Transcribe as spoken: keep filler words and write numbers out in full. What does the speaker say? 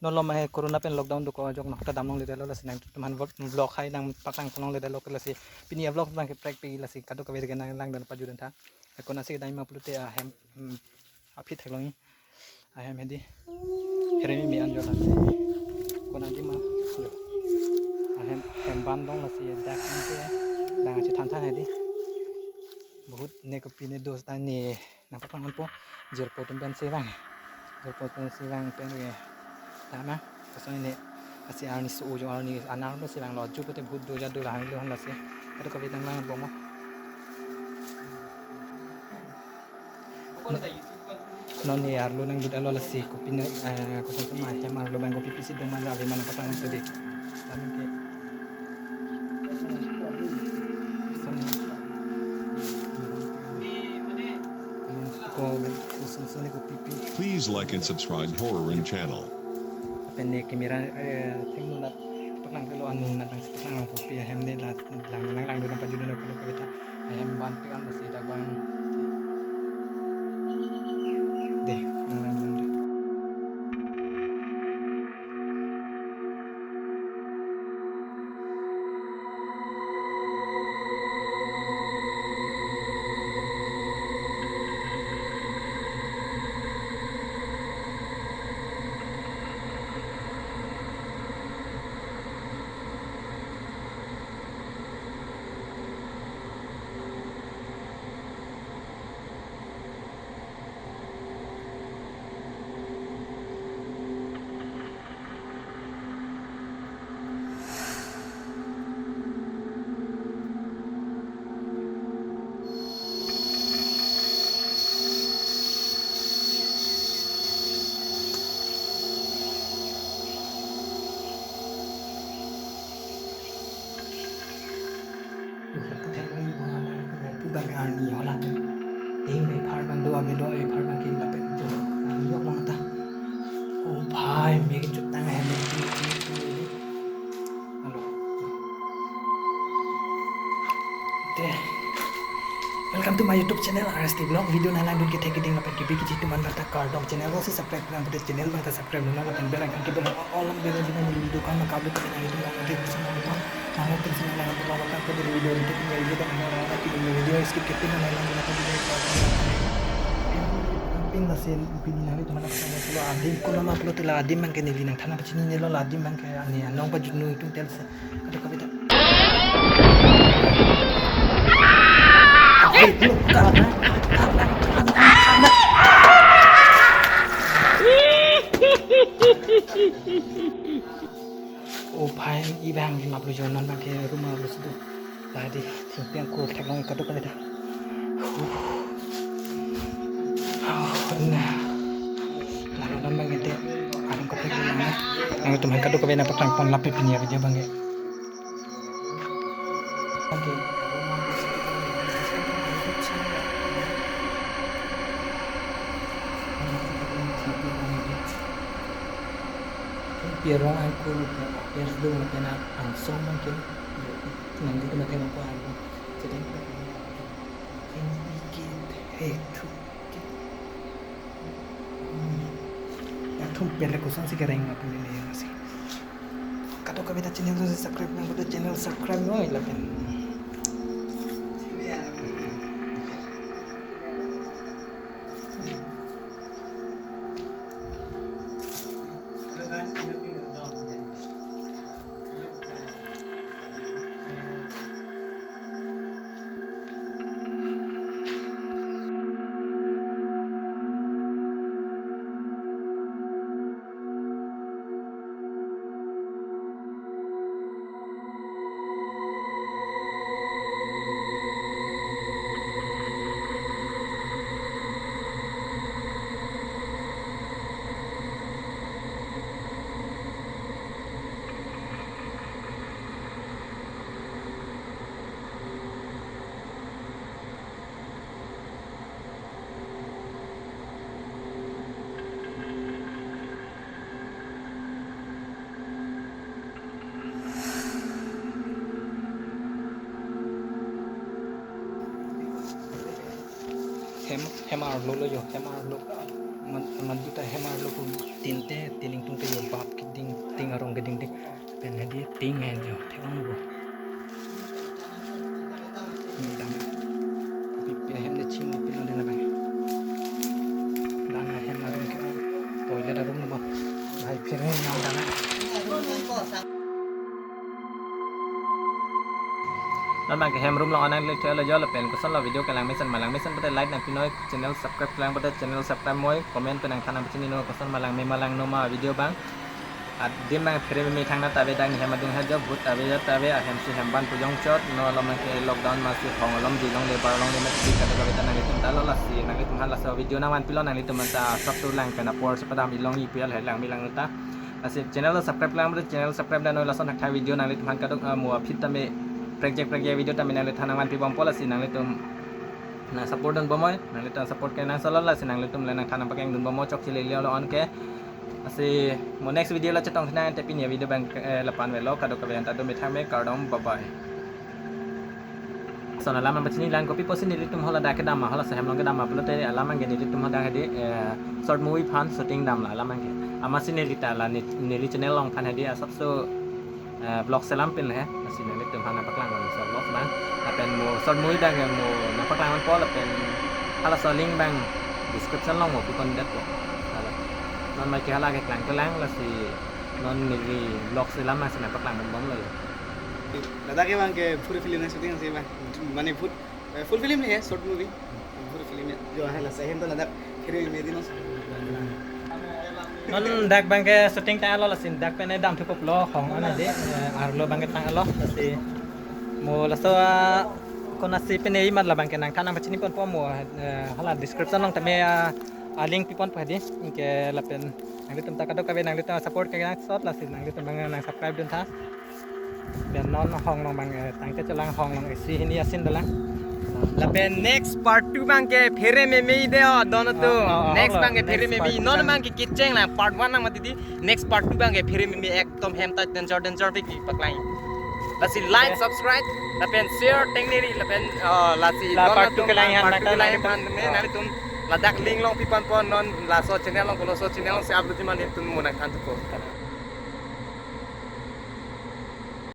Non lo ma he corona pen lockdown dokok ajok nokta dam longledetlo, lasi nangtum aphan vlog, vlog hai nangpaklang pon longledetlo, lasi pini a-vlog abang ke prekpik, lasi kadokave ke nanglangdun pajutdun tha. Konatsi kedam ma pulote ahem, hmm, aphi theklongji. Ahem hedi. Heremi me anjo lasi. Konatsi ma. Ahem, hem bandong lasi dak ke. Dang si than than hedi. Bahut ne kopi ne dos ta ne nangpaklang ponpo. Jirpo atum pensi vang. Jirpo atum pensi vang pen ke. Tama. Koson ne. Lasi arni su ujo arni anar lo si vanglo. Ju pute bahut do ja do lahang lo han lasi. Kadokave nanglang bomlo. Non ne arlo nangdut alo lasi kopi ne, eh, koson koson ahem arlo abang kopi pisi doma la ave ma nangpaklang sode. Kami ke. Koson ko, koson koson kopi pi. Please like and subscribe Horror in Channel. Pen ne camera, eh, thengno nat paklang kelo, anu nat nangpaklang kopi ahem ne la lang lang lang lang pajutdun lo kelo kaveta. Ahem bandon pik an lasi dak abang. Dei, nang nang nang dei. Pu bang arni hola tu. Ting bai phar bang do ave do, eh, phar bang ke lapen jo. Arni yok long ta. Oh bhai, me ke chutang hai me ke. Hello. Te. Welcome to my YouTube channel, R S T Vlog. Video nanglangdun kethe keding lapen kebi kiji atum aphan ta kardom. Channel ko si subscribe nang pute channel bang ta subscribe nang lapen bell icon ke bell all on bell nang video kan ka upload nang YouTube nang nanti bisa nang nang nang nang nang nang nang video nang nang nang nang video skip ke nang nang nang nang video. Pin la sen pin nang itu mana pasal lo adim ko nama upload la adim bang ke neli nangthan pachini nelo la adim bang ke ani anong pajutdun itum tel se. Kadokave ta. Ape tu ka. Oh bhai, e bang ke maplo jonan bang ke room arlo si do. La dei, thengpi angkur theklong kadokave ta. Oh, na. Lalu nang bang ke te, alam kathek lang na. Nangtum aphan kadokave nangpaklang pon lapen pini a-video bang ke. Bang ke. Pirong angkur, pers do lapen angsong bang ke. Nang di kena tengok ko anu. Sedang pernah. Ini ke itu. Atum pele koson si kereng atum ini ya si. Kadokave ta channel si subscribe nang, channel subscribe noi lapen. Hem, hem arlo lo jo, hem arlo. Man, man juta hem arlo pun. Tin te, tin ingtung te yo bap keding, tin arong keding ding. Pen hedi tin hedi yo, thek ong bo. Dang. Pipi ahem de chim pipi lo de na bang. Dang ahem arum ke. Toilet arum lo bo. Lahai phere nang dang. Non bang ke hem room lo anang le thelo jo lapen koson lo video kelang mesen malang mesen pute like nangpi noi, channel subscribe kelang pute channel subscribe moi, comment pen nangthan nangpachini noi, koson malang me malang no ma video bang. Adim bang phere me thang na tave dang hem adung ha jo but tave jo tave ahem si hem ban pujong chot no lo bang ke lockdown masi hong alom di longle bar longle masi kata kata nanglitum ta lo lasi nanglitum han laso video nangvanpi lo nanglitum ta sab tu lang pen apor sepadam ilong ipial he lang me lang ta. Lasi channel lo subscribe lang, channel subscribe dan noi lason thakthak video nanglitum han kadok, ah, mo aphi tame prekjek prekjek video tame nanglitum nangvanpi bom po lasi nanglitum nang support dun bom oi, nanglitum support ke nang solo lasi nanglitum le nangthan nangpakeng dun bom oi chok chile lio lo on ke. Lasi mo next video lo chetong thinang te pini video bang, eh, lapu-an velo kadokave anta do methang me kardom bye bye. Lason alam nangpachini lang kopi pusi nelitum hala dak kedam ma hala sehem along kedam ma pulote alam bang ke nelitum hala dak hedi, eh, short movie aphan shooting dam la alam bang ke. Amatsi neli ta la ne-, neli channel along aphan hedi asapso, eh, vlog selam pin he. Lasi nelitum aphan nangpaklang laso vlog bang. Lapen mo short movie bang ke mo nangpaklang po lapen halaso link bang description along mo pipon det po. Hala. Non mai ke hala ke klang kelang lasi non neli vlog selam bang si nangpaklang bom lo yo. Ladak ke bang ke pura film nang shooting si bang. Mane put, eh, full film le hai, short movie. Pura film ya. Jo hai lasi hem to ladak phere me dino. Non dak bang ke shooting tanglo lasi dak pen dam thukup lo hong ana de, eh, arlo bang ke tanglo lasi mo laso, ah, konasi pen imat la bang ke nangthan nangpachini pon po mo, eh, hala description along tame, ah, a link pipon po hedi ke lapen nanglitum ta kadokave nanglitum support ke nang sot lasi nanglitum bang nang subscribe dun tha. Pen non hong along bang, eh, tangte chelang hong along isi hini asin dolang. Lapen next part two bang ke phere me me de o don tu. Oh, oh, oh, next hong bang ke along, phere next me part me two non bang. Bang ke kecheng lang part one nang mati di. Next part two bang ke phere me me ekdom hem ta danger danger pik paklang. Lasi like, subscribe, lapen share tengneri lapen, oh, lasi la don part two atum kelang bang han part two nang kelang kelang han me nanglitum ladak link along pipon pon non laso channel along koloso channel along si upload di man tum mo nangthan thupo.